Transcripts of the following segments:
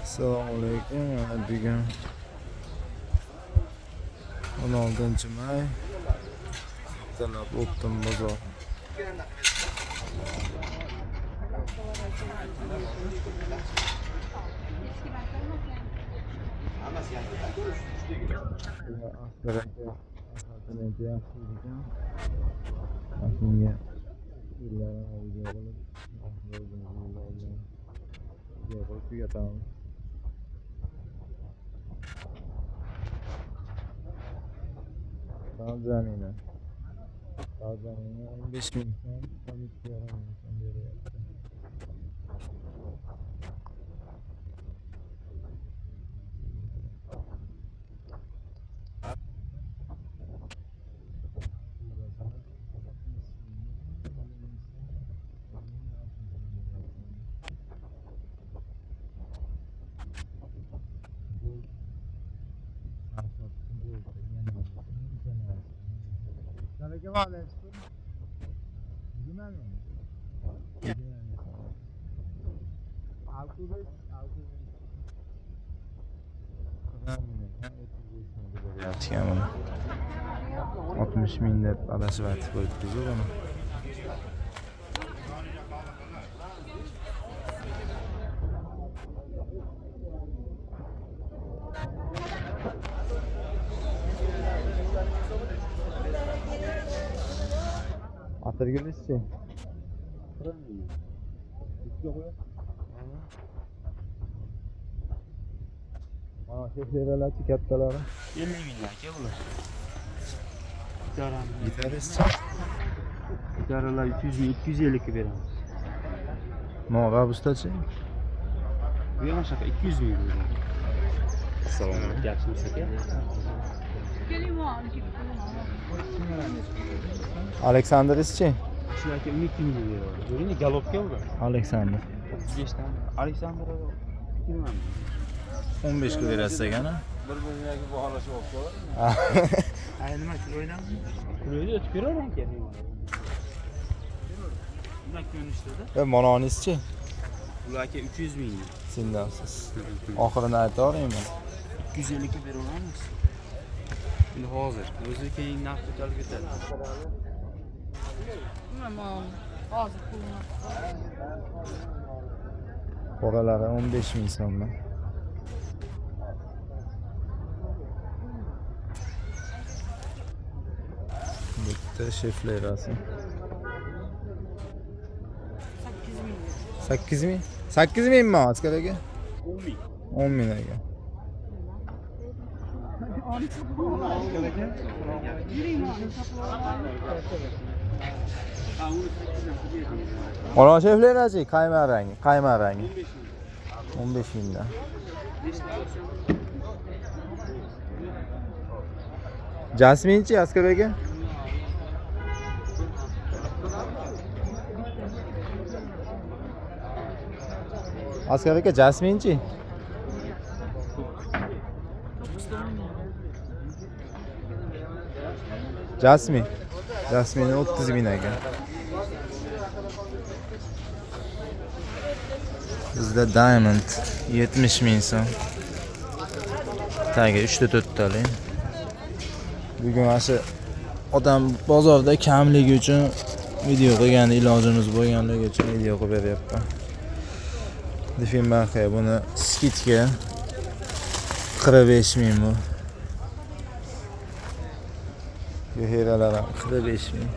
Assalomu alaykum. Mana bugun 16 may, ertalab O'ptim bozor. Asqar aka assortimenti yaxshi ekan. Mana shunga yo'llarni video qilib, oxiri o'zimizni video qilib tugatamiz. Balzamina. Balzamina 15 ming so'm, 12,5 ming so'm beryapti. Ekan buni. 60 ming deb adashib aytib qo'yibmiz buni. Atirgulchi. Mana shefleralarchi kattalari. 50 ming aka bular. Gitarani. Gitaristchi. Gitaralar 200 ming, 250 ga beramiz. Mo robustachi. Bu ham shunaqa 200 ming bo'ladi. Assalomu alaykum. Yaxshimisiz aka? Aleksandrischi. Shu aka 12 ming beradi. Ko'ringmi, galopka ular. Aleksandr. 35 dan. Aleksandr bilmadim. 15 ga berasiz ekan a? Bir-biringlarga baholashib olib qo'yadi. Ay nima chiroylanmi? Chiroyli o'tib beraver aka. Bunday ko'rinishda. Va mononizchi? Bular aka 300 ming. Sendamsiz. Oxirini aytaveraymi? 250 ga beraveramiz. Endi hozir o'zi keyin narx ko'tarilib ketadi. Hozir pulni. Qoralari 15 ming so'mdan. Bitta sheflerasi. 8 ming. 8 ming? 8 mingmi Askar aka? 10 ming. 10 ming aka. Ha, uni 8 dan qilib beramiz. Mana sheflerachi qayma rangi, qayma rangi. 15 mingdan. Jasminchi Askar aka? Askar aka jasminchi? Jasmin. Jasmin 30 ming ekan. Bizda Diamond 70 ming so'm. Tagi 3 ta 4 talik. Bugun mana shu odam bozorda kamligi uchun video qilgan ilojimiz bo'lganligi uchun video qilib beryapman. Diffenbachia buni skidka 45 ming bu. Yuheralar ham 45 ming.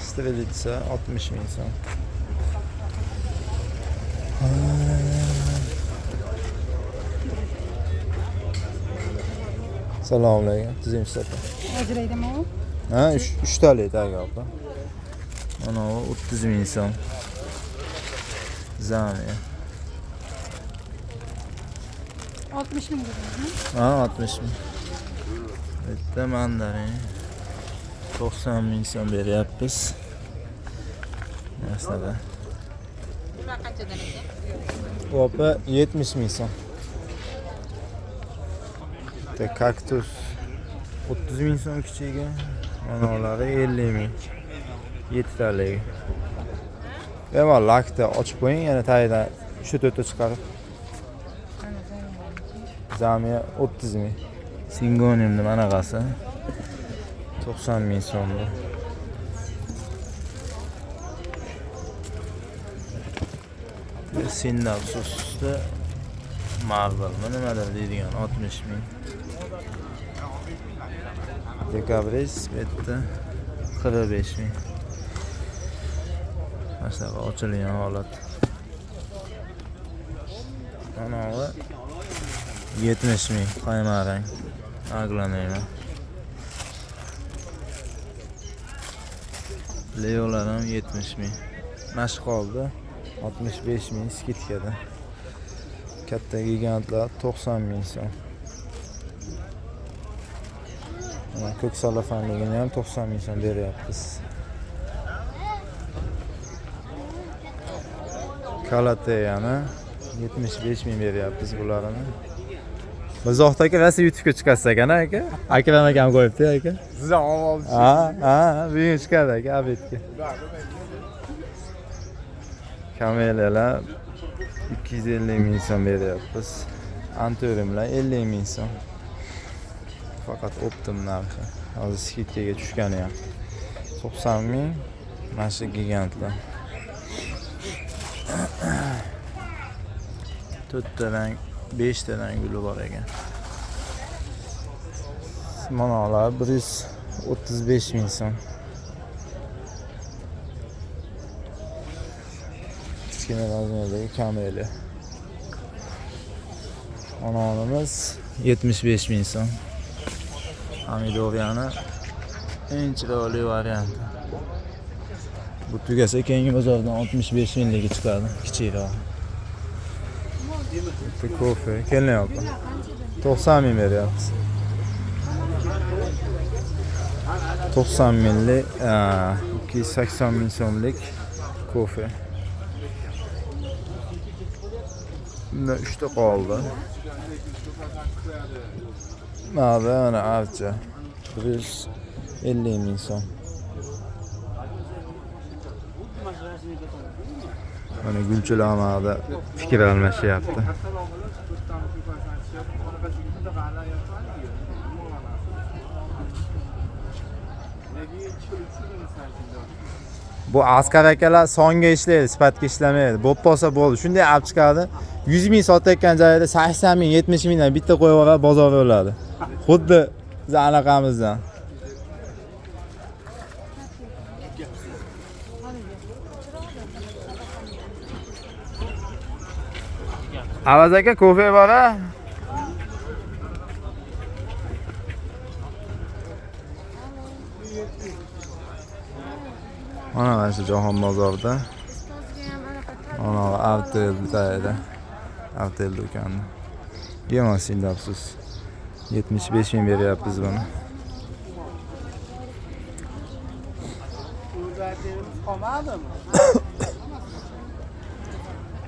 Strelitsa 60 ming so'm. Assalomu alaykum. Tuzimsiz opa. Ajraydimi u? Ha, uchtalik tagi opa. Mana bu 30 ming so'm. Zamiya. 60 ming dedingizmi? Ha, 60 ming. Bitta mandarin 90 ming so'm beryapmiz. Narsalar. Bular qanchadan aka? Bu opa 70 ming so'm. Bitta kaktus 30 ming so'm kichigi. Mana ular 50 ming. 7 taligi. Bemalol lakda ochib qo'ying, yana tagidan 3-4 ta chiqarib. Zamiya 30 ming. Singoniumni manaqasi 90 ming so'm bu. Sinapsusda Marvelmi nimadir deydigan 60 ming. Dekabris bu yerda 45 ming. Mana shunaqa ochilgan holat. Manavi 70 ming qayma rang. Aglamayman. Leolar ham 70 ming. Mana qoldi 65 ming skidkada. Katta gigantlar 90 ming so'm. Mana ko'k salafanligini ham 90 ming so'm beryapmiz. Kalateyani 75 ming beryapmiz bularni. Mirzohid aka rosa YouTube'ga chiqasiz ekan aka. Akram akam qo'yibdi aka. Siz ham olib Ha, ha, bugun chiqadi aka obedga. Kameliyalar 250 ming so'm beryapmiz. Anturimlar 50 ming so'm. Faqat optim narxi. Hozir skidkaga tushgani ham. 90 ming mana shu gigantlar. 4 ta rang, 5 ta rang guli bor ekan. Manalar 135 ming so'm. Kichkina razmerdagi kameliya. Ononimiz 75 ming so'm. Pomidoriyani eng chiroyli varianti. Bu tugasa keyingi bozordan 65 mingligi chiqadi, kichikroq. Bitta kofe, kelyapti. 90 ming beryapmiz. 90 minglik, 280 ming so'mlik kofe. Bunda 3 ta qoldi. Mana archa 150 ming so'm. Mana gulchilar amalda fikr almashyapti. Bu askar akalar songa ishlaydi, sifatga ishlamaydi. Bo'lib qolsa bo'ldi. Shunday olib chiqadi. 100 ming sotayotgan joyida 80 ming, 70 mingdan bitta qo'yib yuboradi, bozor o'ladi. Xuddi biz anaqamizdan. Avaz aka kofe bor a? Mana shu Jahon bozorida. Mana Artel tagida. Artel do'koni. Yemas indabsiz. 75 ming beryapmiz buni. Qolmadimi?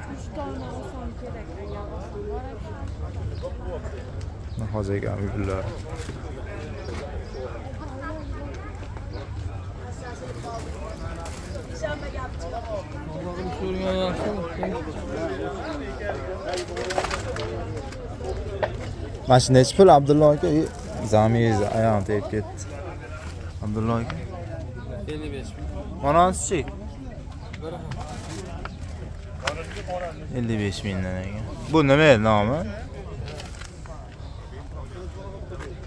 3 tona oson kerak degan oson bor ekan. Hozir akam gullar. Mana shu nechi pul Abdullo aka? Zamingiz oyog'im tegib ketdi. Abdullo aka 55 ming. Manonsichi? 55 mingdan ekan. Bu nima edi nomi?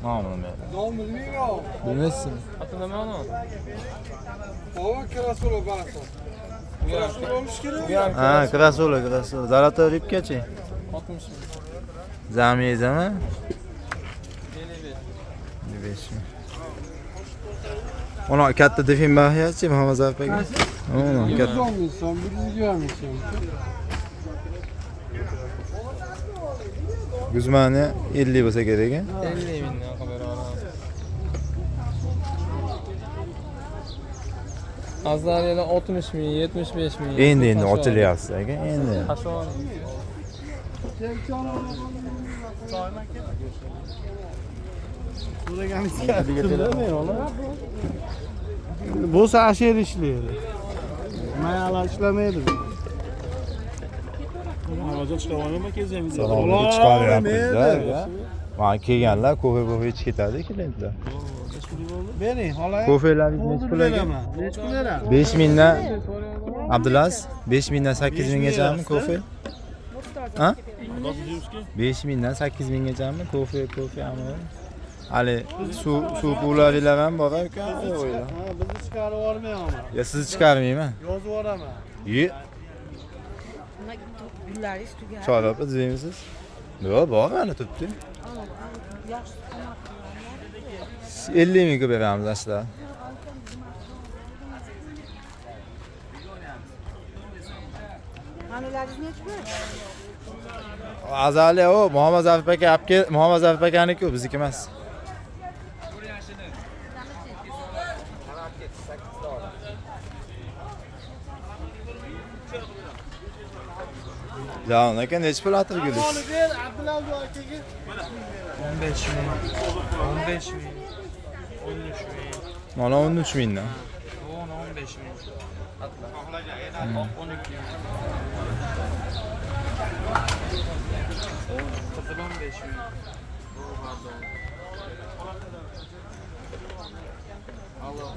Nomi nima edi? Nom bilmayman. Bilmaysizmi? Ati nima nomi? Nomi Krasulov barasi. Krasulov olish kerak. Ha, Krasulov, Krasulov. Zalatoy ribkachi? 60 ming. Zamiyzami? 55. 55 ming. Ona katta Diffenbachiyachi Muhammad Zafar aka? Ona katta. 110 ming so'm, 120 ming so'm. Guzmani 50 bo'lsa kerak, a? 50 mingdan qilib bera olaman. Azariyadan 60 ming, 75 ming. Endi ochilyapsiz aka, endi. Qachon? Bo'lsa asher ishlaydi. Mayalar ishlamaydi. Salomga chiqaryapmiz-da. Mana kelganlar kofe ichib ketadi klientlar. Bering, xola. Kofelaringiz nechi pul ekan? Nechi pul beradi? 5000 dan Abdulaziz, 5000 dan 8000 gachami kofe? Ha? 5000 dan 8000 gachami kofe, kofe ama. Hali suv pularinglar ham bor ekan, o'yla. Ha, bizni chiqarib yubormayapman. Ya sizni chiqarmayman. Yozib yuboraman. Ye, Gullaringiz tugadi. choy opa tuzaymisiniz? Yo'q, bor mana turibdi. 50 mingga beramiz aslo. Manularingiz nechi pul? Azaliya u Muhammad Zarif aka olib kel, Muhammad Zarif akaniki u, bizniki emas. Jalol aka nechi pul atirguliz? Ber, Abdulaziz akaga. 15 ming. 15 ming. 13 ming. Mana 13 mingdan. 10 15 ming. Atlar. 12 ming. Qizil 15 ming. Bu pardon. Alo.